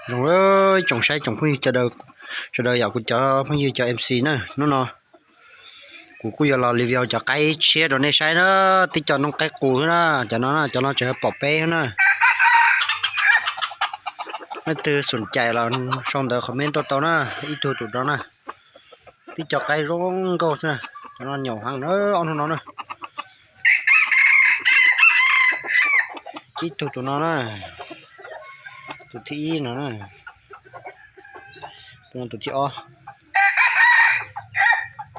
Zoo, tsoom saib tsoom phooj ywg sawv daws yom, kuv cov phooj ywg cov M C na, hnub no kuv kuj yuav los review cov qaib tshiab rau nej saib na, tib co noob qaib qus xwb na, cov no na, cov no tseem pom peb xwb na. Leej twg xum cais los sau ntawv comment tuaj tau na, ib tug tus no na. Tib co qaib zoo nkauj xwb na, cov no nyaum heev na, ob hnub no na. Ib tug tus no na, tus thib ib no na, tus no tus thib ob.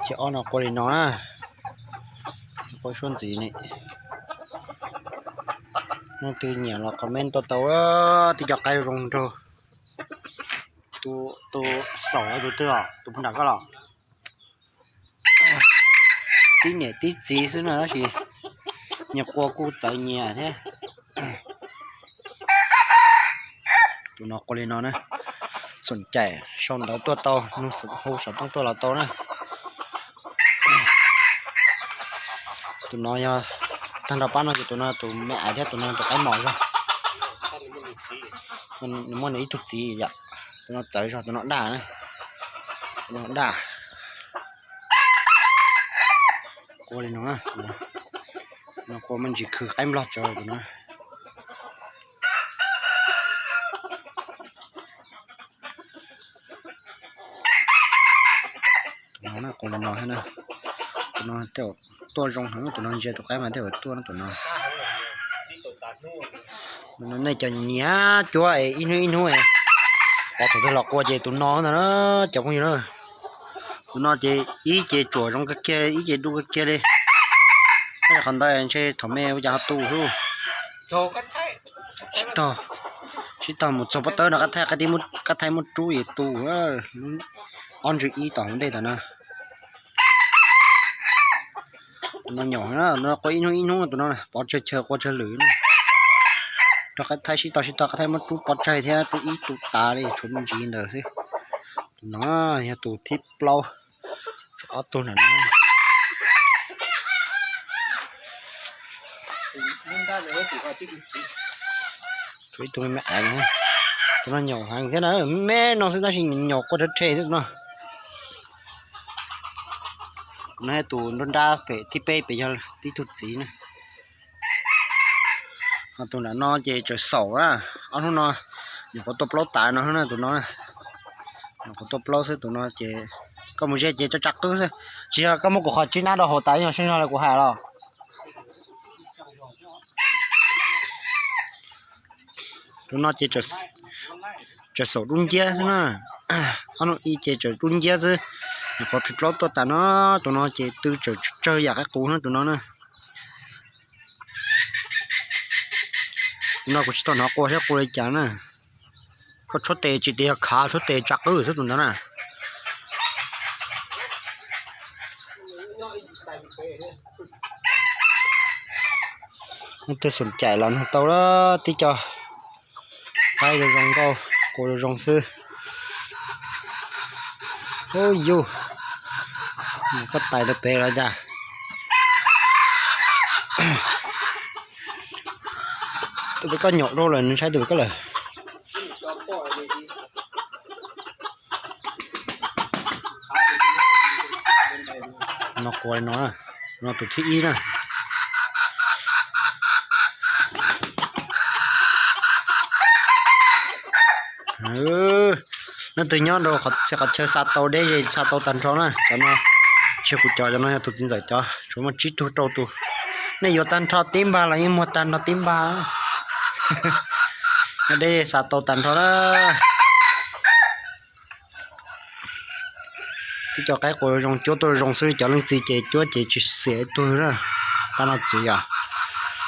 Thib ob no qua li no na, qua suab ntxiv ne. Leej twg nyiam los comment tuaj tau, tib co qaib zoo nraug. Tus xaum tus twg os, tus puag nram koj los? Tib niam tib txiv xwb no tab sis nyias qua kuj txawv nyias thiab. Tus no qua li no na, xum cais sau ntawv tuaj tau, nug hu xov tooj tuaj los tau na. Tus no yog tag nrho pab no ces tus no tus me aiv thiab tus no tus qaib mos zog. Nws muaj nws ib tug txiv yom. Tus no txawv zog, tus no daj na. Tus no daj. Qua li no, no qua me ntsis khwv qaib nplog tsawv tus no. Tus no na, qua li no thiab na. Tus no tej zaum tuaj zoo heev, tus no ntsia tus qaib mas tej zaum tuaj tus no. Nej cov nyiam cuab es ib hnub ib hnub es pov thaum twg los qua ces tus no ntag na cov phooj ywg na. Tus no ces ib ce tsuam zoo kawg kiag, ib ce dub kawg kiag li. Qhov ntawd ntshe thaum me ua cas ho tu xwb. Sib tog, sib tog mus txog pob tawb no, qab thaij muab rub es tu. Ob ntsws ib tom hauv ntej tom no. Tus no nyaum na, tus no qua ib hnub ib hnub, tus no pov tsawg chaw qua tsawg lwm na. Rau qab thaij sib tog sib tog, qab thaij muab rub pov tsawg thiab rub ib tu tas li, tshuav me ntsis ntawd xwb. Tus no yog tus thib plaub, tshuav ob tug na. Tshuav ib tug me me aiv, tus no nyaum heev thiab na, me no xwb tab sis nyaum qua rhe rhe xwb no. Tus no yog tus nruab nrab pem thib peb, pem yog tib tug txiv na. Tus nram no ces tseem xaum na, ob hnub no nyuam qhuav tua plaub tas no na tus no. Nyuam qhuav tua plaub xwb tus no ces koj mus ze ces tsa tsa qwb xwb. Tsis yog koj muab kuv qhov tsib nab rau hauv tas yog seb zog li kuv hais los. Tus no ces tseem xaum dub nciab xwb na. Ob hnub ib ces tseem dub nciab xwb. Nyuam qhuav plhis plaub tuaj tas no, tus no ces tw tseem tsawg yam qaib qus na tus no na. Tus no kuv tsis tau hnov qua seb qua li cas na. Koj tshuab tes tsis tias yog khav, tshuab tes tsa qwb xwb tus ntawd na. Leej twg xum cais los nug tau, tib co qaib zoo zoo nkauj, qua zoo zoo xwb. Ub yug, koj tais tau pem los cas? Tus pem koj nyaum rau lawm, nws saib tus pem koj lawm. No qua no, no tus thib ib na. Leej twg nyob rau qhov chaw xa tau deb ze xa tau tag nrho na, cov no tsis yog kuv cov, cov no yog tus txiv ntxawm cov, tsuas muaj tsib tug rau tus. Nej yuav tag nrho tib npag los yeej muag tag nrho tib npag. Nyob deb xa tau tag nrho na. Tib co qaib qua zoo cuab tuaj zoo xwb, cov leej txiv ces cuab ces tsis xiam ib tug na. Pab no txiv yom,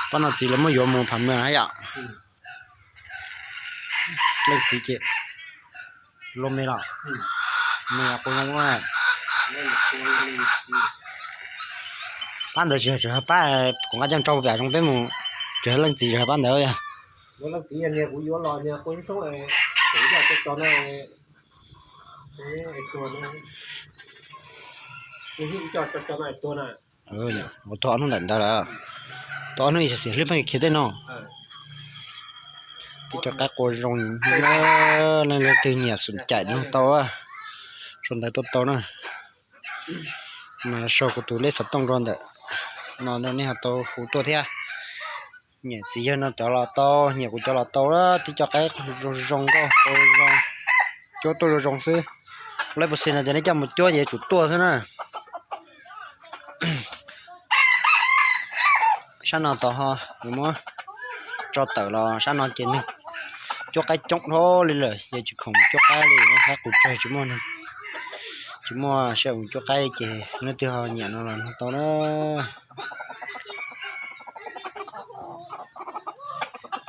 pab no txiv lawv muab yuav mus pham maj yom. Leej txiv ces loj me los, me qua zoo. Pab ntawd tsis yog pab kuv nqa coj tso pem zoo peb mus, tsis yog leej txiv tsis yog pab ntawd. Ua tau ob hnub ntawm ntawd lawm, tau ob hnub ib xis xiam hlwb pheej khiav tej no. Tib co qaib qua zoo, leej twg nyiam xum caim nug tau, sau ntawv tuaj tau na. Mas sau kuv tus lej xov tooj rau ntawm no nej ho tau hu tuaj thiab. Nyiam txiv yawg no cov los tau, nyiam kuv cov los tau, tib co qaib zoo zoo nkauj, cuab tuaj zoo zoo xwb. Lej puas xis no ces nej coj mus cuab ces yuav tsum tuaj xwb na. Sab no tod ho muab tso tawm los sab no ces neeg cuab qaib coob dhau li lawm, yog tsis khoom cuab qaib li, qaib qus tsawg tsis muaj, tsis muaj sij hawm mus cuab qaib li ces leej twg ho nyiam no los nug tau na.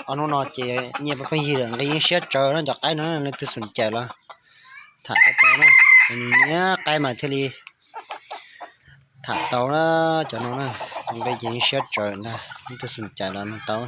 Ob hnub no ces nyiaj pheej yig lawm, nqi yeej siab tsawv na, cov qaib no leej twg xum caim los tham tau tau na. Cov nyiam qaib mas thiaj li tham tau na, cov no na. Nqi ces yeej siab tsawv ntag, leej twg xum caim los nug tau.